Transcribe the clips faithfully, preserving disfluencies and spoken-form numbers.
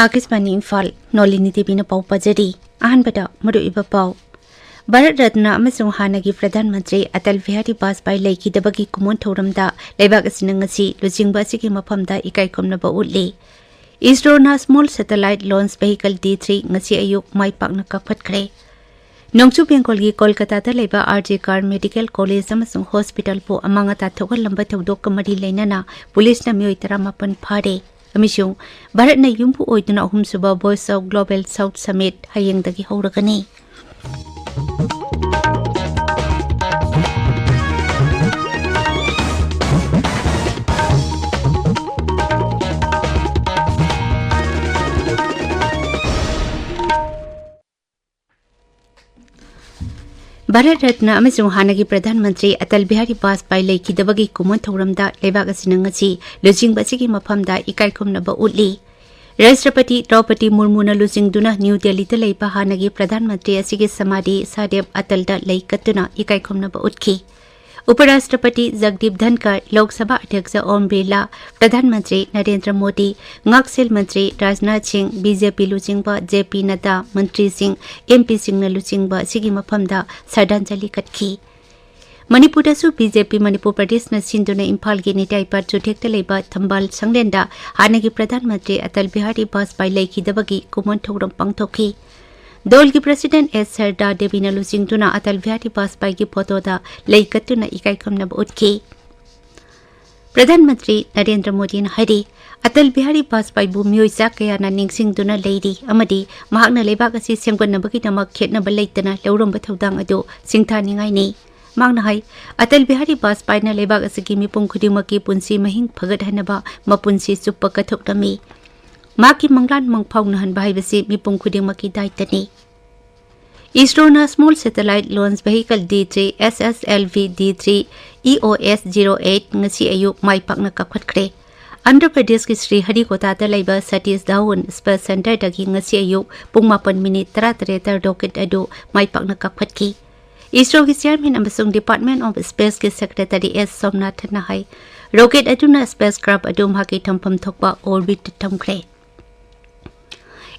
ꯑꯥꯀꯥꯁꯕꯥꯅꯤ ꯏꯝꯐꯥꯜ, ꯅꯣꯂꯤꯅꯤ ꯗꯦꯕꯤꯅ ꯄꯥꯎ ꯄꯥꯖꯔꯤ꯫ ꯑꯍꯥꯟꯕꯗ ꯃꯔꯨꯑꯣꯏꯕ ꯄꯥꯎ꯫ ꯚꯥꯔꯠ ꯔꯠꯅ ꯑꯃꯁꯨꯡ ꯍꯥꯟꯅꯒꯤ ꯄ꯭ꯔꯙꯥꯟ ꯃꯟꯇ꯭ꯔꯤ ꯑꯇꯜ ꯕꯤꯍꯥꯔꯤ ꯕꯥꯖꯄꯥꯏ ꯂꯩꯈꯤꯗꯕꯒꯤ ꯀꯨꯝꯑꯣꯟ ꯊꯧꯔꯝꯗ ꯂꯩꯕꯥꯛ ꯑꯁꯤꯅ ꯉꯁꯤ ꯂꯨꯆꯤꯡꯕ ꯑꯁꯤꯒꯤ ꯃꯐꯝꯗ ꯏꯀꯥꯏ ꯈꯨꯝꯅꯕ ꯎꯠꯂꯤ꯫ ꯏꯁꯔꯣꯅ small satellite launch vehicle D three ꯉꯁꯤ ꯑꯌꯨꯛ ꯃꯥꯏ ꯄꯥꯛꯅ ꯀꯥꯞꯈꯠꯈ꯭ꯔꯦ꯫ ꯅꯣꯡꯆꯨꯞ ꯕꯦꯡꯒꯣꯜꯒꯤ ꯀꯣꯜꯀꯇꯥꯗ ꯂꯩꯕ R G car medical college ꯑꯃꯁꯨꯡ ꯍꯣꯁꯄꯤꯇꯥꯜꯕꯨ ꯑꯃꯥꯡ ꯑꯇꯥ ꯊꯣꯛꯍꯜꯂꯝꯕ ꯊꯧꯗꯣꯛꯀ ꯃꯔꯤ ꯂꯩꯅꯅ ꯄꯨꯂꯤꯁꯅ ꯃꯤꯑꯣꯏ ꯇꯔꯥꯃꯥꯄꯟ ꯐꯥꯔꯦ꯫ ꯑꯃꯁꯨꯡ ꯚꯥꯔꯠꯅ ꯌꯨꯝꯕꯨ ꯑꯣꯏꯗꯨꯅ ꯑꯍꯨꯝꯁꯨꯕ Voice of Global South Summit ꯍꯌꯦꯡꯗꯒꯤ ꯍꯧꯔꯒꯅꯤ꯫ ꯚꯥꯔꯠ ꯔꯠꯅ ꯑꯃꯁꯨꯡ ꯍꯥꯟꯅꯒꯤ ꯄ꯭ꯔꯙꯥꯟ ꯃꯟꯇ꯭ꯔꯤ ꯑꯇꯜ ꯕꯤꯍꯥꯔꯤ ꯕꯥꯖꯄꯥꯏ ꯂꯩꯈꯤꯗꯕꯒꯤ ꯀꯨꯝꯑꯣꯟ ꯊꯧꯔꯝꯗ ꯂꯩꯕꯥꯛ ꯑꯁꯤꯅ ꯉꯁꯤ ꯂꯨꯆꯤꯡꯕ ꯑꯁꯤꯒꯤ ꯃꯐꯝꯗ ꯏꯀꯥꯏ ꯈꯨꯝꯅꯕ ꯎꯠꯂꯤ꯫ ꯔꯥꯁꯇ꯭ꯔꯄꯇꯤ ꯗ꯭ꯔꯧꯄꯗꯤ ꯃꯨꯔꯃꯨꯅ ꯂꯨꯆꯤꯡꯗꯨꯅ ꯅ꯭ꯌꯨ ꯗꯦꯜꯂꯤꯗ ꯂꯩꯕ ꯍꯥꯟꯅꯒꯤ ꯄ꯭ꯔꯙꯥꯟ ꯃꯟꯇ꯭ꯔꯤ ꯑꯁꯤꯒꯤ ꯁꯃꯥꯙꯤ ꯁꯥꯗꯦꯕ ꯑꯇꯜꯗ ꯂꯩ ꯀꯠꯇꯨꯅ ꯏꯀꯥꯏ ꯈꯨꯝꯅꯕ ꯎꯠꯈꯤ꯫ ꯎꯄꯔꯥꯁꯇ꯭ꯔꯄꯇꯤ ꯖꯒꯗꯤꯞ ꯙꯟꯀꯔ, ꯂꯣꯛ ꯁꯚꯥ ꯑꯗ꯭ꯌꯛꯁ ꯑꯣꯝ ꯕꯤꯔꯂꯥ, ꯄ꯭ꯔꯙꯥꯟ ꯃꯟꯇ꯭ꯔꯤ ꯅꯔꯦꯟꯗ꯭ꯔ ꯃꯣꯗꯤ, ꯉꯥꯛꯁꯦꯜ ꯃꯟꯇ꯭ꯔꯤ ꯔꯥꯖꯅꯥꯊ ꯁꯤꯡ, ꯕꯤ ꯖꯦ ꯄꯤ ꯂꯨꯆꯤꯡꯕ ꯖꯦ ꯄꯤ ꯅꯗꯥ, ꯃꯟꯇ꯭ꯔꯤꯁꯤꯡ, ꯑꯦꯝ ꯄꯤꯁꯤꯡꯅ ꯂꯨꯆꯤꯡꯕ ꯑꯁꯤꯒꯤ ꯃꯐꯝꯗ ꯁ꯭ꯔꯗꯥꯟꯖꯂꯤ ꯀꯠꯈꯤ꯫ ꯃꯅꯤꯄꯨꯔꯗꯁꯨ ꯕꯤ ꯖꯦ ꯄꯤ ꯃꯅꯤꯄꯨꯔ ꯄ꯭ꯔꯗꯦꯁꯅ ꯁꯤꯟꯗꯨꯅ ꯏꯝꯐꯥꯜꯒꯤ ꯅꯤꯇꯥꯏ ꯄꯥꯠ ꯆꯨꯊꯦꯛꯇ ꯂꯩꯕ ꯊꯝꯕꯥꯜ ꯁꯪꯂꯦꯟꯗ ꯍꯥꯟꯅꯒꯤ ꯄ꯭ꯔꯙꯥꯟ ꯃꯟꯇ꯭ꯔꯤ ꯑꯇꯜ ꯕꯤꯍꯥꯔꯤ ꯕꯥꯖꯄꯥꯏ ꯂꯩꯈꯤꯗꯕꯒꯤ ꯀꯨꯝꯑꯣꯟ ꯊꯧꯔꯝ ꯄꯥꯡꯊꯣꯛꯈꯤ꯫ ꯗꯣꯜꯒꯤ ꯄ꯭ꯔꯁꯤꯗꯦꯟ ꯑꯦꯁ ꯁꯔꯗꯥ ꯗꯦꯕꯤꯅ ꯂꯨꯆꯤꯡꯗꯨꯅ ꯑꯇꯜ ꯕꯤꯍꯥꯔꯤ ꯕꯥꯖꯄꯥꯏꯒꯤ ꯐꯣꯇꯣꯗ ꯂꯩ ꯀꯠꯇꯨꯅ ꯏꯀꯥꯏ ꯈꯨꯝꯅꯕ ꯎꯠꯈꯤ꯫ ꯄ꯭ꯔꯙꯥꯟ ꯃꯟꯇ꯭ꯔꯤ ꯅꯔꯦꯟꯗ꯭ꯔ ꯃꯣꯗꯤꯅ ꯍꯥꯏꯔꯤ, ꯑꯇꯜ ꯕꯤꯍꯥꯔꯤ ꯕꯥꯖꯄꯥꯏꯕꯨ ꯃꯤꯑꯣꯏ ꯆꯥ ꯀꯌꯥꯅ ꯅꯤꯡꯁꯤꯡꯗꯨꯅ ꯂꯩꯔꯤ ꯑꯃꯗꯤ ꯃꯍꯥꯛꯅ ꯂꯩꯕꯥꯛ ꯑꯁꯤ ꯁꯦꯝꯒꯠꯅꯕꯒꯤꯗꯃꯛ ꯈꯦꯠꯅꯕ ꯂꯩꯇꯅ ꯂꯧꯔꯝꯕ ꯊꯧꯗꯥꯡ ꯑꯗꯨ ꯁꯤꯡꯊꯥꯅꯤꯡꯉꯥꯏꯅꯤ꯫ ꯃꯍꯥꯛꯅ ꯍꯥꯏ, ꯑꯇꯜ ꯕꯤꯍꯥꯔꯤ ꯕꯥꯖꯄꯥꯏꯅ ꯂꯩꯕꯥꯛ ꯑꯁꯤꯒꯤ ꯃꯤꯄꯨꯝ ꯈꯨꯗꯤꯡꯃꯛꯀꯤ ꯄꯨꯟꯁꯤ ꯃꯍꯤꯡ ꯐꯒꯠꯍꯟꯅꯕ ꯃꯄꯨꯟꯁꯤ ꯆꯨꯞꯄ ꯀꯠꯊꯣꯛꯂꯝꯃꯤ꯫ ꯃꯍꯥꯛꯀꯤ ꯃꯪꯂꯥꯟ ꯃꯪꯐꯥꯎꯅꯍꯟꯕ ꯍꯥꯏꯕꯁꯤ ꯃꯤꯄꯨꯝ ꯈꯨꯗꯤꯡꯃꯛꯀꯤ ꯗꯥꯏꯇꯅꯤ꯫ ꯏꯁꯔꯣꯅ small satellite launch vehicle D three, S S L V D three, E O S zero eight ꯉꯁꯤ ꯑꯌꯨꯛ ꯃꯥꯏ ꯄꯥꯛꯅ ꯀꯥꯞꯈꯠꯈ꯭ꯔꯦ꯫ ꯑꯟꯙ꯭ꯔ ꯄ꯭ꯔꯗꯦꯁꯀꯤ ꯁ꯭ꯔꯤ ꯍꯔꯤꯀꯣꯇꯥꯗ ꯂꯩꯕ ꯁꯇꯤꯁ ꯙꯥꯋꯟ Space Centreꯗꯒꯤ ꯉꯁꯤ ꯑꯌꯨꯛ ꯄꯨꯡ ꯃꯥꯄꯟ ꯃꯤꯅꯤꯠ ꯇꯔꯥꯇꯔꯦꯠꯇ rocket ꯑꯗꯨ ꯃꯥꯏ ꯄꯥꯛꯅ ꯀꯥꯞꯈꯠꯈꯤ꯫ ꯏꯁꯔꯣꯒꯤ chairman ꯑꯃꯁꯨꯡ Department of Spaceꯀꯤ secretary S ꯁꯣꯝꯅꯥꯊꯟꯅ high, rocket ꯑꯗꯨꯅ spacecraft ꯑꯗꯨ ꯃꯍꯥꯛꯀꯤ ꯊꯝꯐꯝ ꯊꯣꯛꯄ orbitꯇ ꯊꯝꯈ꯭ꯔꯦ꯫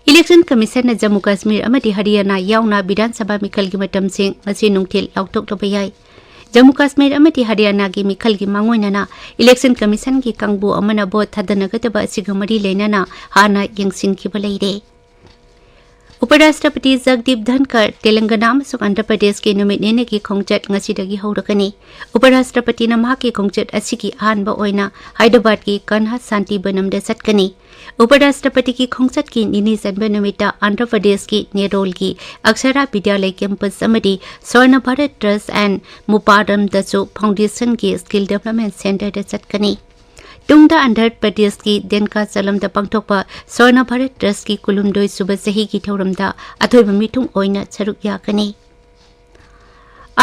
Election Commissionꯅ ꯖꯝꯃꯨ ꯀꯥꯁꯃꯤꯔ ꯑꯃꯗꯤ ꯍꯔꯤꯌꯥꯅꯥ ꯌꯥꯎꯅ ꯕꯤꯙꯥꯟ ꯁꯚꯥ ꯃꯤꯈꯜꯒꯤ ꯃꯇꯝꯁꯤꯡ ꯉꯁꯤ ꯅꯨꯡꯊꯤꯜ ꯂꯥꯎꯊꯣꯛꯂꯕ ꯌꯥꯏ꯫ ꯖꯝꯃꯨ ꯀꯥꯁꯃꯤꯔ ꯑꯃꯗꯤ ꯍꯔꯤꯌꯥꯅꯥꯒꯤ ꯃꯤꯈꯜꯒꯤ ꯃꯥꯡꯑꯣꯏꯅꯅ Election Commissionꯒꯤ ꯀꯥꯡꯕꯨ ꯑꯃꯅ ꯚꯣꯠ ꯊꯥꯗꯅꯒꯗꯕ ꯑꯁꯤꯒ ꯃꯔꯤ ꯂꯩꯅꯅ ꯍꯥꯟꯅ ꯌꯦꯡꯁꯤꯟꯈꯤꯕ ꯂꯩꯔꯦ꯫ ꯎꯄꯔꯥꯁꯇ꯭ꯔꯄꯇꯤ ꯖꯒꯗꯤꯞ ꯙꯟꯀꯔ ꯇꯦꯂꯪꯒꯅꯥ ꯑꯃꯁꯨꯡ ꯑꯟꯙ꯭ꯔ ꯄ꯭ꯔꯗꯦꯁꯀꯤ ꯅꯨꯃꯤꯠ ꯅꯤꯅꯤꯒꯤ ꯈꯣꯡꯆꯠ ꯉꯁꯤꯗꯒꯤ ꯍꯧꯔꯒꯅꯤ꯫ ꯎꯄꯔꯥꯁꯇ꯭ꯔꯄꯇꯤꯅ ꯃꯍꯥꯛꯀꯤ ꯈꯣꯡꯆꯠ ꯑꯁꯤꯒꯤ ꯑꯍꯥꯟꯕ ꯑꯣꯏꯅ ꯍꯥꯏꯗ꯭ꯔꯕꯥꯗꯀꯤ ꯀꯟꯍ ꯁꯥꯟꯇꯤ ꯕꯅꯝꯗ ꯆꯠꯀꯅꯤ꯫ ꯎꯄꯔꯥꯁꯇ꯭ꯔꯄꯇꯤꯒꯤ ꯈꯣꯡꯆꯠꯀꯤ ꯅꯤꯅꯤ ꯆꯟꯕ ꯅꯨꯃꯤꯠꯇ ꯑꯟꯙ꯭ꯔ ꯄ꯭ꯔꯗꯦꯁꯀꯤ ꯅꯦꯔꯣꯜꯒꯤ ꯑꯛꯁꯔꯥ ꯕꯤꯗ꯭ꯌꯥꯂꯌ campus ꯑꯃꯗꯤ ꯁ꯭ꯋꯔꯅ ꯚꯥꯔꯠ ꯇ꯭ꯔꯁ ꯑꯦꯟ ꯃꯨꯄꯥꯔꯝꯗꯁꯨ foundationꯒꯤ skill development centreꯗ ꯆꯠꯀꯅꯤ꯫ ꯇꯨꯡꯗ ꯑꯟꯙ꯭ꯔ ꯄ꯭ꯔꯗꯦꯁꯀꯤ ꯗꯦꯟꯀꯥꯆꯂꯝꯗ ꯄꯥꯡꯊꯣꯛꯄ ꯁ꯭ꯋꯔꯅ ꯚꯥꯔꯠ ꯇ꯭ꯔꯁꯀꯤ ꯀꯨꯟꯍꯨꯝꯗꯣꯏ ꯁꯨꯕ ꯆꯍꯤꯒꯤ ꯊꯧꯔꯝꯗ ꯑꯊꯣꯏꯕ ꯃꯤꯊꯨꯡ ꯑꯣꯏꯅ ꯁꯔꯨꯛ ꯌꯥꯒꯅꯤ꯫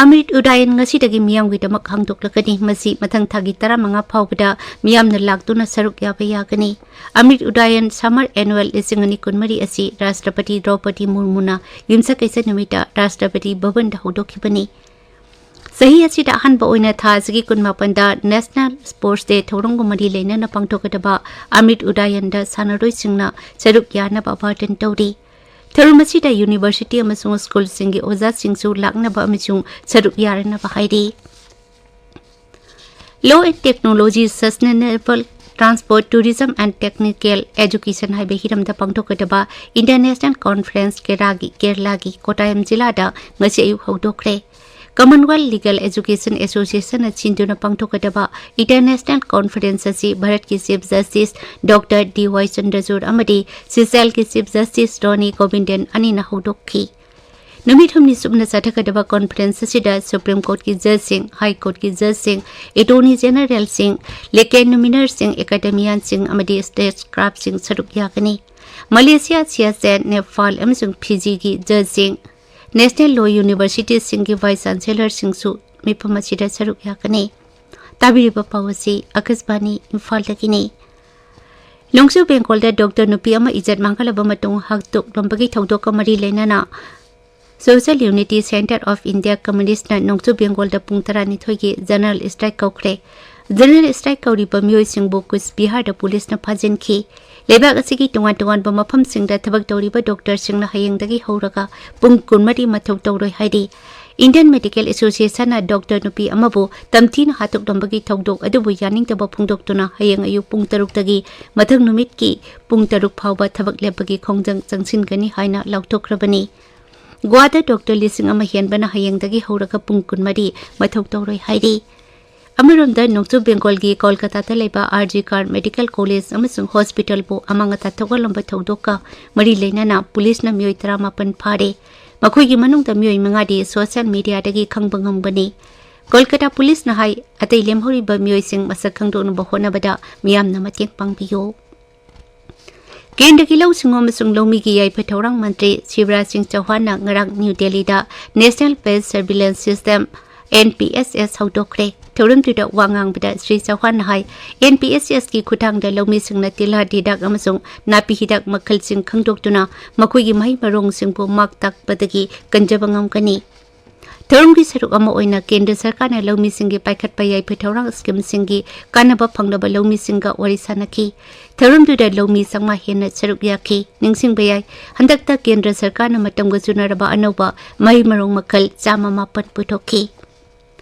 ꯑꯃ꯭ꯔꯤꯠ ꯎꯗꯥꯌꯟ ꯉꯁꯤꯗꯒꯤ ꯃꯤꯌꯥꯝꯒꯤꯗꯃꯛ ꯍꯥꯡꯗꯣꯛꯂꯒꯅꯤ꯫ ꯃꯁꯤ ꯃꯊꯪ ꯊꯥꯒꯤ ꯇꯔꯥꯃꯉꯥ ꯐꯥꯎꯕꯗ ꯃꯤꯌꯥꯝꯅ ꯂꯥꯛꯇꯨꯅ ꯁꯔꯨꯛ ꯌꯥꯕ ꯌꯥꯒꯅꯤ꯫ ꯑꯃ꯭ꯔꯤꯠ ꯎꯗꯥꯌꯟ Summer Annual ꯂꯤꯁꯤꯡ ꯑꯅꯤ ꯀꯨꯟꯃꯔꯤ ꯑꯁꯤ ꯔꯥꯁꯇ꯭ꯔꯄꯇꯤ ꯗ꯭ꯔꯧꯄꯗꯤ ꯃꯨꯔꯃꯨꯅ ꯌꯨꯝꯁꯀꯩꯁ ꯅꯨꯃꯤꯠꯇ ꯔꯥꯁꯇ꯭ꯔꯄꯇꯤ ꯚꯕꯟꯗ ꯍꯧꯗꯣꯛꯈꯤꯕꯅꯤ꯫ ꯆꯍꯤ ꯑꯁꯤꯗ ꯑꯍꯥꯟꯕ ꯑꯣꯏꯅ ꯊꯥ ꯑꯁꯤꯒꯤ ꯀꯨꯟꯃꯥꯄꯟꯗ National Sports Day ꯊꯧꯔꯝꯒ ꯃꯔꯤ ꯂꯩꯅꯅ ꯄꯥꯡꯊꯣꯛꯀꯗꯕ ꯑꯃ꯭ꯔꯤꯠ ꯎꯗꯥꯌꯟꯗ ꯁꯥꯟꯅꯔꯣꯏꯁꯤꯡꯅ ꯁꯔꯨꯛ ꯌꯥꯅꯕ ꯋꯥꯔꯇꯟ ꯇꯧꯔꯤ꯫ ꯊꯧꯔꯝ ꯑꯁꯤꯗ university ꯑꯃꯁꯨꯡ schoolꯁꯤꯡꯒꯤ ꯑꯣꯖꯥꯁꯤꯡꯁꯨ ꯂꯥꯛꯅꯕ ꯑꯃꯁꯨꯡ ꯁꯔꯨꯛ ꯌꯥꯔꯅꯕ ꯍꯥꯏꯔꯤ꯫ Law and Technology, Sustainable Transport, Tourism and Technical Education ꯍꯥꯏꯕ ꯍꯤꯔꯝꯗ ꯄꯥꯡꯊꯣꯛꯀꯗꯕ International Conference ꯀꯦꯔꯥꯒꯤ, ꯀꯦꯔꯂꯥꯒꯤ ꯀꯣꯇꯥꯌꯝ ꯖꯤꯂꯥꯗ ꯉꯁꯤ ꯑꯌꯨꯛ ꯍꯧꯗꯣꯛꯈ꯭ꯔꯦ꯫ Commonwealth Legal Education Associationꯅ ꯁꯤꯟꯗꯨꯅ ꯄꯥꯡꯊꯣꯛꯀꯗꯕ International Conference ꯑꯁꯤ ꯚꯥꯔꯠꯀꯤ Chief Justice Doctor ꯗꯤ ꯋꯥꯏ ꯆꯟꯗ꯭ꯔꯆꯨꯗ ꯑꯃꯗꯤ ꯁꯤꯁꯦꯜꯒꯤ Chief Justice ꯔꯣꯅꯤ ꯒꯣꯕꯤꯟꯗꯟ ꯑꯅꯤꯅ ꯍꯧꯗꯣꯛꯈꯤ꯫ ꯅꯨꯃꯤꯠ ꯍꯨꯝꯅꯤ ꯆꯨꯞꯅ ꯆꯠꯊꯒꯗꯕ conference ꯑꯁꯤꯗ Supreme Courtꯀꯤ judgeꯁꯤꯡ, High Courtꯀꯤ judgeꯁꯤꯡ, Attorney Generalꯁꯤꯡ, legal luminaryꯁꯤꯡ, academicianꯁꯤꯡ ꯑꯃꯗꯤ statecraftꯁꯤꯡ ꯁꯔꯨꯛ ꯌꯥꯒꯅꯤ꯫ ꯃꯂꯦꯁꯤꯌꯥ, ꯁꯤꯌꯥꯆꯦꯟ, ꯅꯦꯄꯥꯜ ꯑꯃꯁꯨꯡ ꯐꯤꯖꯤꯒꯤ judgeꯁꯤꯡ, National Law Universityꯁꯤꯡꯒꯤ Vice Chancellorꯁꯤꯡꯁꯨ ꯃꯤꯐꯝ ꯑꯁꯤꯗ ꯁꯔꯨꯛ ꯌꯥꯒꯅꯤ꯫ ꯇꯥꯕꯤꯔꯤꯕ ꯄꯥꯎ ꯑꯁꯤ ꯑꯀꯥꯁꯕꯥꯅꯤ ꯏꯝꯐꯥꯜꯗꯒꯤꯅꯤ꯫ ꯅꯣꯡꯆꯨꯞ ꯕꯦꯡꯒꯣꯜꯗ doctor ꯅꯨꯄꯤ ꯑꯃ ꯏꯖꯠ ꯃꯥꯡꯍꯜꯂꯕ ꯃꯇꯨꯡ ꯍꯥꯠꯇꯣꯛꯂꯝꯕꯒꯤ ꯊꯧꯗꯣꯛꯀ ꯃꯔꯤ ꯂꯩꯅꯅ Social Unity Centre of India Communistꯅ ꯅꯣꯡꯆꯨꯞ ꯕꯦꯡꯒꯣꯜꯗ ꯄꯨꯡ ꯇꯔꯥꯅꯤꯊꯣꯏꯒꯤ general strike ꯀꯧꯈ꯭ꯔꯦ꯫ ꯖꯦꯅꯔꯦꯜ ꯁ꯭ꯇ꯭ꯔꯥꯏꯛ ꯀꯧꯔꯤꯕ ꯃꯤꯑꯣꯏꯁꯤꯡꯕꯨ ꯀꯨꯆ ꯕꯤꯍꯥꯔꯗ ꯄꯨꯂꯤꯁꯅ ꯐꯥꯖꯤꯟꯈꯤ꯫ ꯂꯩꯕꯥꯛ ꯑꯁꯤꯒꯤ ꯇꯣꯉꯥꯟ ꯇꯣꯉꯥꯟꯕ ꯃꯐꯝꯁꯤꯡꯗ ꯊꯕꯛ ꯇꯧꯔꯤꯕ ꯗꯣꯛꯇꯔꯁꯤꯡꯅ ꯍꯌꯦꯡꯗꯒꯤ ꯍꯧꯔꯒ ꯄꯨꯡ ꯀꯨꯟꯃꯔꯤ ꯃꯊꯧ ꯇꯧꯔꯣꯏ ꯍꯥꯏꯔꯤ꯫ ꯏꯟꯗꯤꯌꯟ ꯃꯦꯗꯤꯀꯦꯜ ꯑꯦꯁꯣꯁꯤꯌꯦꯁꯟꯅ ꯗꯣꯛꯇꯔ ꯅꯨꯄꯤ ꯑꯃꯕꯨ ꯇꯝꯊꯤꯅ ꯍꯥꯠꯇꯣꯛꯂꯝꯕꯒꯤ ꯊꯧꯗꯣꯛ ꯑꯗꯨꯕꯨ ꯌꯥꯅꯤꯡꯗꯕ ꯐꯣꯡꯗꯣꯛꯇꯨꯅ ꯍꯌꯦꯡ ꯑꯌꯨꯛ ꯄꯨꯡ ꯇꯔꯨꯛꯇꯒꯤ ꯃꯊꯪ ꯅꯨꯃꯤꯠꯀꯤ ꯄꯨꯡ ꯇꯔꯨꯛ ꯐꯥꯎꯕ ꯊꯕꯛ ꯂꯦꯞꯄꯒꯤ ꯈꯣꯡꯖꯪ ꯆꯪꯁꯤꯟꯒꯅꯤ ꯍꯥꯏꯅ ꯂꯥꯎꯊꯣꯛꯈ꯭ꯔꯕꯅꯤ꯫ ꯒꯣꯋꯥꯗ ꯗꯣꯛꯇꯔ ꯂꯤꯁꯤꯡ ꯑꯃ ꯍꯦꯟꯕꯅ ꯍꯌꯦꯡꯗꯒꯤ ꯍꯧꯔꯒ ꯄꯨꯡ ꯀꯨꯟꯃꯔꯤ ꯃꯊꯧ ꯇꯧꯔꯣꯏ ꯍꯥꯏꯔꯤ꯫ ꯑꯃꯔꯣꯝꯗ ꯅꯣꯡꯆꯨꯞ ꯕꯦꯡꯒꯣꯜꯒꯤ ꯀꯣꯜꯀꯇꯥꯗ ꯂꯩꯕ R G car medical college ꯑꯃꯁꯨꯡ ꯍꯣꯁꯄꯤꯇꯥꯜꯕꯨ ꯑꯃꯥꯡ ꯑꯇꯥ ꯊꯣꯛꯍꯜꯂꯝꯕ ꯊꯧꯗꯣꯛꯀ ꯃꯔꯤ ꯂꯩꯅꯅ ꯄꯨꯂꯤꯁꯅ ꯃꯤꯑꯣꯏ ꯇꯔꯥꯃꯥꯄꯟ ꯐꯥꯔꯦ꯫ ꯃꯈꯣꯏꯒꯤ ꯃꯅꯨꯡꯗ ꯃꯤꯑꯣꯏ ꯃꯉꯥꯗꯤ ꯁꯣꯁꯤꯌꯦꯜ ꯃꯤꯗꯤꯌꯥꯗꯒꯤ ꯈꯪꯕ ꯉꯝꯕꯅꯤ꯫ ꯀꯣꯜꯀꯇꯥ ꯄꯨꯂꯤꯁꯅ ꯍꯥꯏ, ꯑꯇꯩ ꯂꯦꯝꯍꯧꯔꯤꯕ ꯃꯤꯑꯣꯏꯁꯤꯡ ꯃꯁꯛ ꯈꯪꯗꯣꯛꯅꯕ ꯍꯣꯠꯅꯕꯗ ꯃꯤꯌꯥꯝꯅ ꯃꯇꯦꯡ ꯄꯥꯡꯕꯤꯌꯨ꯫ ꯀꯦꯟꯗ꯭ꯔꯒꯤ ꯂꯧꯎ ꯁꯤꯡꯎ ꯑꯃꯁꯨꯡ ꯂꯧꯃꯤꯒꯤ ꯌꯥꯏꯐ ꯊꯧꯔꯥꯡ ꯃꯟꯇ꯭ꯔꯤ ꯁꯤꯕꯔꯥꯖ ꯁꯤꯡ ꯆꯧꯍꯥꯟꯅ ꯉꯔꯥꯡ ꯅ꯭ꯌꯨ ꯗꯦꯜꯂꯤꯗ National Pest Surveillance System, N P S S, ꯍꯧꯗꯣꯛꯈ꯭ꯔꯦ꯫ ꯊꯧꯔꯝꯗꯨꯗ ꯋꯥ ꯉꯥꯡꯕꯗ ꯁ꯭ꯔꯤ ꯆꯧꯍꯥꯟꯅ ꯍꯥꯏ, N P S S ꯀꯤ ꯈꯨꯠꯊꯥꯡꯗ ꯂꯧꯃꯤꯁꯤꯡꯅ ꯇꯤꯜꯍꯥꯠ ꯍꯤꯗꯥꯛ ꯑꯃꯁꯨꯡ ꯅꯥꯄꯤ ꯍꯤꯗꯥꯛ ꯃꯈꯜꯁꯤꯡ ꯈꯪꯗꯣꯛꯇꯨꯅ ꯃꯈꯣꯏꯒꯤ ꯃꯍꯩ ꯃꯔꯣꯡꯁꯤꯡꯕꯨ ꯃꯥꯛ ꯇꯥꯛꯄꯗꯒꯤ ꯀꯟꯖꯕ ꯉꯝꯒꯅꯤ꯫ ꯊꯧꯔꯝꯒꯤ ꯁꯔꯨꯛ ꯑꯃ ꯑꯣꯏꯅ ꯀꯦꯟꯗ꯭ꯔ ꯁꯔꯀꯥꯔꯅ ꯂꯧꯃꯤꯁꯤꯡꯒꯤ ꯄꯥꯏꯈꯠꯄ ꯌꯥꯏꯐ ꯊꯧꯔꯥꯡ ꯁ꯭ꯀꯤꯝꯁꯤꯡꯒꯤ ꯀꯥꯟꯅꯕ ꯐꯪꯂꯕ ꯂꯧꯃꯤꯁꯤꯡꯒ ꯋꯥꯔꯤ ꯁꯥꯅꯈꯤ꯫ ꯊꯧꯔꯝꯗꯨꯗ ꯂꯧꯃꯤ ꯆꯥꯝꯃꯉꯥ ꯍꯦꯟꯅ ꯁꯔꯨꯛ ꯌꯥꯈꯤ꯫ ꯅꯤꯡꯁꯤꯡꯕ ꯌꯥꯏ, ꯍꯟꯗꯛꯇ ꯀꯦꯟꯗ꯭ꯔ ꯁꯔꯀꯥꯔꯅ ꯃꯇꯝꯒ ꯆꯨꯅꯔꯕ ꯑꯅꯧꯕ ꯃꯍꯩ ꯃꯔꯣꯡ ꯃꯈꯜ ꯆꯥꯝꯃ ꯃꯥꯄꯟ ꯄꯨꯊꯣꯛꯈꯤ꯫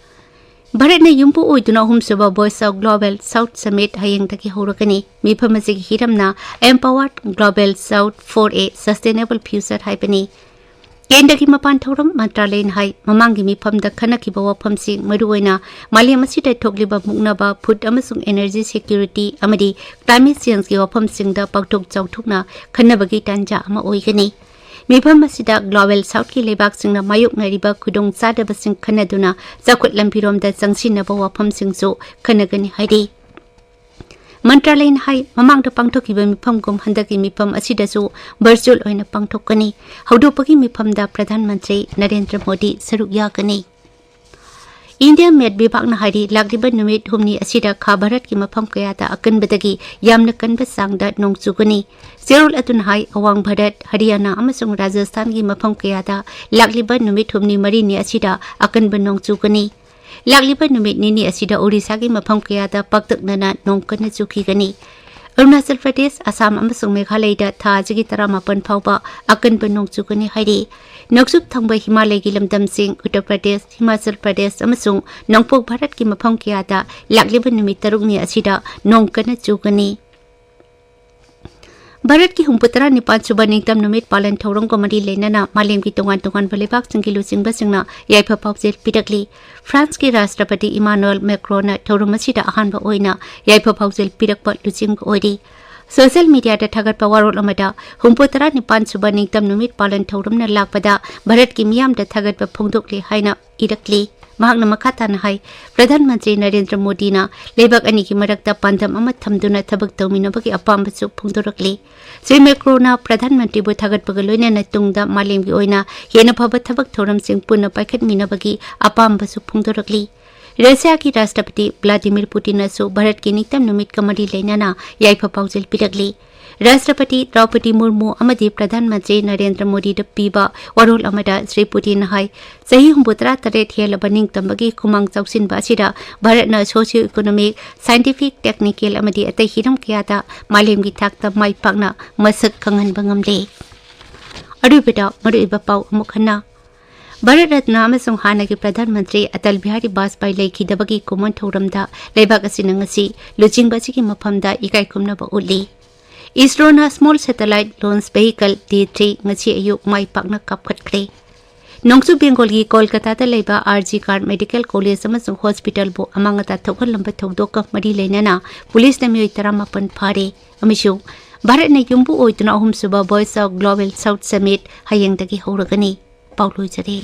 ꯚꯥꯔꯠꯅ ꯌꯨꯝꯕꯨ ꯑꯣꯏꯗꯨꯅ ꯑꯍꯨꯝꯁꯨꯕ Voice of Global South Summit ꯍꯌꯦꯡꯗꯒꯤ ꯍꯧꯔꯒꯅꯤ꯫ ꯃꯤꯐꯝ ꯑꯁꯤꯒꯤ ꯍꯤꯔꯝꯅ Empowered Global South for a Sustainable Future ꯍꯥꯏꯕꯅꯤ꯫ ꯀꯦꯟꯗ꯭ꯔꯒꯤ ꯃꯄꯥꯟ ꯊꯧꯔꯝ ꯃꯟꯇ꯭ꯔꯥꯂꯌꯅ ꯍꯥꯏ, ꯃꯃꯥꯡꯒꯤ ꯃꯤꯐꯝꯗ ꯈꯟꯅꯈꯤꯕ ꯋꯥꯐꯝꯁꯤꯡ, ꯃꯔꯨꯑꯣꯏꯅ ꯃꯥꯂꯦꯝ ꯑꯁꯤꯗ ꯊꯣꯛꯂꯤꯕ ꯃꯨꯛꯅꯕ, ꯐꯨꯗ ꯑꯃꯁꯨꯡ ꯑꯦꯅꯔꯖꯤ ꯁꯦꯀ꯭ꯌꯨꯔꯤꯇꯤ ꯑꯃꯗꯤ ꯀ꯭ꯂꯥꯏꯃꯦꯠ ꯆꯦꯟꯖꯀꯤ ꯋꯥꯐꯝꯁꯤꯡꯗ ꯄꯥꯛꯊꯣꯛ ꯆꯥꯎꯊꯣꯛꯅ ꯈꯟꯅꯕꯒꯤ ꯇꯥꯟꯖꯥ ꯑꯃ ꯑꯣꯏꯒꯅꯤ꯫ ꯃꯤꯐꯝ ꯑꯁꯤꯗ ꯒ꯭ꯂꯣꯕꯦꯜ ꯁꯥꯎꯊꯀꯤ ꯂꯩꯕꯥꯛꯁꯤꯡꯅ ꯃꯥꯌꯣꯛꯅꯔꯤꯕ ꯈꯨꯗꯣꯡꯆꯥꯗꯕꯁꯤꯡ ꯈꯟꯅꯗꯨꯅ ꯆꯥꯎꯈꯠ ꯂꯝꯕꯤꯔꯣꯝꯗ ꯆꯪꯁꯤꯟꯅꯕ ꯋꯥꯐꯝꯁꯤꯡꯁꯨ ꯈꯟꯅꯒꯅꯤ ꯍꯥꯏꯔꯤ꯫ ꯃꯟꯇ꯭ꯔꯥꯂꯌꯅ ꯍꯥꯏ, ꯃꯃꯥꯡꯗ ꯄꯥꯡꯊꯣꯛꯈꯤꯕ ꯃꯤꯐꯝꯒꯨꯝ ꯍꯟꯗꯛꯀꯤ ꯃꯤꯐꯝ ꯑꯁꯤꯗꯁꯨ ꯚꯔꯆꯨꯑꯦꯜ ꯑꯣꯏꯅ ꯄꯥꯡꯊꯣꯛꯀꯅꯤ꯫ ꯍꯧꯗꯣꯛꯄꯒꯤ ꯃꯤꯐꯝꯗ ꯄ꯭ꯔꯙꯥꯟ ꯃꯟꯇ꯭ꯔꯤ ꯅꯔꯦꯟꯗ꯭ꯔ ꯃꯣꯗꯤ ꯁꯔꯨꯛ ꯌꯥꯒꯅꯤ꯫ ꯏꯟꯗꯤꯌꯥ ꯃꯦꯠ ꯕꯤꯚꯥꯒꯅ ꯍꯥꯏꯔꯤ, ꯂꯥꯛꯂꯤꯕ ꯅꯨꯃꯤꯠ ꯍꯨꯝꯅꯤ ꯑꯁꯤꯗ ꯈꯥ ꯚꯥꯔꯠꯀꯤ ꯃꯐꯝ ꯀꯌꯥꯗ ꯑꯀꯟꯕꯗꯒꯤ ꯌꯥꯝꯅ ꯀꯟꯕ ꯆꯥꯡꯗ ꯅꯣꯡ ꯆꯨꯒꯅꯤ꯫ ꯆꯦꯔꯣꯜ ꯑꯗꯨꯅ ꯍꯥꯏ, ꯑꯋꯥꯡ ꯚꯥꯔꯠ, ꯍꯔꯤꯌꯥꯅꯥ ꯑꯃꯁꯨꯡ ꯔꯥꯖꯁꯊꯥꯟꯒꯤ ꯃꯐꯝ ꯀꯌꯥꯗ ꯂꯥꯛꯂꯤꯕ ꯅꯨꯃꯤꯠ ꯍꯨꯝꯅꯤ ꯃꯔꯤꯅꯤ ꯑꯁꯤꯗ ꯑꯀꯟꯕ ꯅꯣꯡ ꯆꯨꯒꯅꯤ꯫ ꯂꯥꯛꯂꯤꯕ ꯅꯨꯃꯤꯠ ꯅꯤꯅꯤ ꯑꯁꯤꯗ ꯑꯣꯔꯤꯁꯥꯒꯤ ꯃꯐꯝ ꯀꯌꯥꯗ ꯄꯥꯛꯇꯛꯅꯅ ꯅꯣꯡ ꯀꯟꯅ ꯆꯨꯈꯤꯒꯅꯤ꯫ ꯑꯔꯨꯅꯥꯆꯜ ꯄ꯭ꯔꯗꯦꯁ, ꯑꯁꯥꯝ ꯑꯃꯁꯨꯡ ꯃꯦꯘꯥꯂꯌꯗ ꯊꯥ ꯑꯁꯤꯒꯤ ꯇꯔꯥꯃꯥꯄꯟ ꯐꯥꯎꯕ ꯑꯀꯟꯕ ꯅꯣꯡ ꯆꯨꯒꯅꯤ ꯍꯥꯏꯔꯤ꯫ ꯅꯣꯡꯆꯨꯞ ꯊꯪꯕ ꯍꯤꯃꯥꯂꯌꯒꯤ ꯂꯝꯗꯝꯁꯤꯡ, ꯎꯠꯇꯔ ꯄ꯭ꯔꯗꯦꯁ, ꯍꯤꯃꯥꯆꯜ ꯄ꯭ꯔꯗꯦꯁ ꯑꯃꯁꯨꯡ ꯅꯣꯡꯄꯣꯛ ꯚꯥꯔꯠꯀꯤ ꯃꯐꯝ ꯀꯌꯥꯗ ꯂꯥꯛꯂꯤꯕ ꯅꯨꯃꯤꯠ ꯇꯔꯨꯛꯅꯤ ꯑꯁꯤꯗ ꯅꯣꯡ ꯀꯟꯅ ꯆꯨꯒꯅꯤ꯫ ꯚꯥꯔꯠꯀꯤ ꯍꯨꯝꯐꯨꯇꯔꯥ ꯅꯤꯄꯥꯟ ꯁꯨꯕ ꯅꯤꯡꯇꯝ ꯅꯨꯃꯤꯠ ꯄꯥꯂꯟ ꯊꯧꯔꯝꯒ ꯃꯔꯤ ꯂꯩꯅꯅ ꯃꯥꯂꯦꯝꯒꯤ ꯇꯣꯉꯥꯟ ꯇꯣꯉꯥꯟꯕ ꯂꯩꯕꯥꯛꯁꯤꯡꯒꯤ ꯂꯨꯆꯤꯡꯕꯁꯤꯡꯅ ꯌꯥꯏꯐ ꯄꯥꯎꯖꯦꯜ ꯄꯤꯔꯛꯂꯤ꯫ ꯐ꯭ꯔꯥꯟꯁꯀꯤ ꯔꯥꯁꯇ꯭ꯔꯄꯇꯤ ꯏꯃꯥꯅꯨꯑꯦꯜ ꯃꯦꯀ꯭ꯔꯣꯟꯅ ꯊꯧꯔꯝ ꯑꯁꯤꯗ ꯑꯍꯥꯟꯕ ꯑꯣꯏꯅ ꯌꯥꯏꯐ ꯄꯥꯎꯖꯦꯜ ꯄꯤꯔꯛꯄ ꯂꯨꯆꯤꯡꯕ ꯑꯣꯏꯔꯤ꯫ ꯁꯣꯁꯤꯌꯦꯜ ꯃꯤꯗꯤꯌꯥꯗ ꯊꯥꯒꯠꯄ ꯋꯥꯔꯣꯜ ꯑꯃꯗ, ꯍꯨꯝꯐꯨꯇꯔꯥ ꯅꯤꯄꯥꯟ ꯁꯨꯕ ꯅꯤꯡꯇꯝ ꯅꯨꯃꯤꯠ ꯄꯥꯂꯟ ꯊꯧꯔꯝꯅ ꯂꯥꯛꯄꯗ ꯚꯥꯔꯠꯀꯤ ꯃꯤꯌꯥꯝꯗ ꯊꯥꯒꯠꯄ ꯐꯣꯡꯗꯣꯛꯂꯤ ꯍꯥꯏꯅ ꯏꯔꯛꯂꯤ꯫ ꯃꯍꯥꯛꯅ ꯃꯈꯥ ꯇꯥꯅ ꯍꯥꯏ, ꯄ꯭ꯔꯙꯥꯟ ꯃꯟꯇ꯭ꯔꯤ ꯅꯔꯦꯟꯗ꯭ꯔ ꯃꯣꯗꯤꯅ ꯂꯩꯕꯥꯛ ꯑꯅꯤꯒꯤ ꯃꯔꯛꯇ ꯄꯥꯟꯗꯝ ꯑꯃ ꯊꯝꯗꯨꯅ ꯊꯕꯛ ꯇꯧꯃꯤꯟꯅꯕꯒꯤ ꯑꯄꯥꯝꯕꯁꯨ ꯐꯣꯡꯗꯣꯔꯛꯂꯤ꯫ ꯁ꯭ꯔꯤ ꯃꯦꯀ꯭ꯔꯣꯅ ꯄ꯭ꯔꯙꯥꯟ ꯃꯟꯇ꯭ꯔꯤꯕꯨ ꯊꯥꯒꯠꯄꯒ ꯂꯣꯏꯅꯅ ꯇꯨꯡꯗ ꯃꯥꯂꯦꯝꯒꯤ ꯑꯣꯏꯅ ꯍꯦꯟꯅ ꯐꯕ ꯊꯕꯛ ꯊꯧꯔꯝꯁꯤꯡ ꯄꯨꯟꯅ ꯄꯥꯏꯈꯠꯃꯤꯟꯅꯕꯒꯤ ꯑꯄꯥꯝꯕꯁꯨ ꯐꯣꯡꯗꯣꯔꯛꯂꯤ꯫ ꯔꯁꯤꯌꯥꯒꯤ ꯔꯥꯁꯇ꯭ꯔꯄꯇꯤ ꯚ꯭ꯂꯥꯗꯤꯃꯤꯔ ꯄꯨꯇꯤꯟꯅꯁꯨ ꯚꯥꯔꯠꯀꯤ ꯅꯤꯡꯇꯝ ꯅꯨꯃꯤꯠꯀ ꯃꯔꯤ ꯂꯩꯅꯅ ꯌꯥꯏꯐ ꯄꯥꯎꯖꯦꯜ ꯄꯤꯔꯛꯂꯤ꯫ ꯔꯥꯁꯇ꯭ꯔꯄꯇꯤ ꯗ꯭ꯔꯧꯄꯗꯤ ꯃꯨꯔꯃꯨ ꯑꯃꯗꯤ ꯄ꯭ꯔꯙꯥꯟ ꯃꯟꯇ꯭ꯔꯤ ꯅꯔꯦꯟꯗ꯭ꯔ ꯃꯣꯗꯤꯗ ꯄꯤꯕ ꯋꯥꯔꯣꯜ ꯑꯃꯗ ꯁ꯭ꯔꯤ ꯄꯨꯇꯤꯟꯅ ꯍꯥꯏ, ꯆꯍꯤ ꯍꯨꯝꯐꯨꯇꯔꯥ ꯇꯔꯦꯠ ꯍꯦꯜꯂꯕ ꯅꯤꯡꯇꯝꯕꯒꯤ ꯈꯨꯃꯥꯡ ꯆꯥꯎꯁꯤꯟꯕ ꯑꯁꯤꯗ ꯚꯥꯔꯠꯅ socio economic, scientific, technical ꯑꯃꯗꯤ ꯑꯇꯩ ꯍꯤꯔꯝ ꯀꯌꯥꯗ ꯃꯥꯂꯦꯝꯒꯤ ꯊꯥꯛꯇ ꯃꯥꯏ ꯄꯥꯛꯅ ꯃꯁꯛ ꯈꯪꯍꯟꯕ ꯉꯝꯂꯦ꯫ ꯑꯔꯣꯏꯕꯗ ꯃꯔꯨꯑꯣꯏꯕ ꯄꯥꯎ ꯑꯃꯨꯛ ꯍꯟꯅ꯫ ꯚꯥꯔꯠ ꯔꯠꯅ ꯑꯃꯁꯨꯡ ꯍꯥꯟꯅꯒꯤ ꯄ꯭ꯔꯙꯥꯟ ꯃꯟꯇ꯭ꯔꯤ ꯑꯇꯜ ꯕꯤꯍꯥꯔꯤ ꯕꯥꯖꯄꯥꯏ ꯂꯩꯈꯤꯗꯕꯒꯤ ꯀꯨꯝꯑꯣꯟ ꯊꯧꯔꯝꯗ ꯂꯩꯕꯥꯛ ꯑꯁꯤꯅ ꯉꯁꯤ ꯂꯨꯆꯤꯡꯕ ꯑꯁꯤꯒꯤ ꯃꯐꯝꯗ ꯏꯀꯥꯏ ꯈꯨꯝꯅꯕ ꯎꯠꯂꯤ꯫ ꯏꯁꯔꯣꯅ Small Satellite Launch Vehicle D three ꯉꯁꯤ ꯑꯌꯨꯛ ꯃꯥꯏ ꯄꯥꯛꯅ ꯀꯥꯞꯈꯠꯈ꯭ꯔꯦ꯫ ꯅꯣꯡꯆꯨꯞ ꯕꯦꯡꯒꯣꯜꯒꯤ ꯀꯣꯜꯀꯇꯥꯗ ꯂꯩꯕ R G car medical college ꯑꯃꯁꯨꯡ ꯍꯣꯁꯄꯤꯇꯥꯜꯕꯨ ꯑꯃꯥꯡ ꯑꯇꯥ ꯊꯣꯛꯍꯜꯂꯝꯕ ꯊꯧꯗꯣꯛꯀ ꯃꯔꯤ ꯂꯩꯅꯅ ꯄꯨꯂꯤꯁꯅ ꯃꯤꯑꯣꯏ ꯇꯔꯥꯃꯥꯄꯟ ꯐꯥꯔꯦ꯫ ꯑꯃꯁꯨꯡ ꯚꯥꯔꯠꯅ ꯌꯨꯝꯕꯨ ꯑꯣꯏꯗꯨꯅ ꯑꯍꯨꯝꯁꯨꯕ Voice of Global South Summit ꯍꯌꯦꯡꯗꯒꯤ ꯍꯧꯔꯒꯅꯤ꯫ ꯄꯥꯎ ꯂꯣꯏꯖꯔꯦ꯫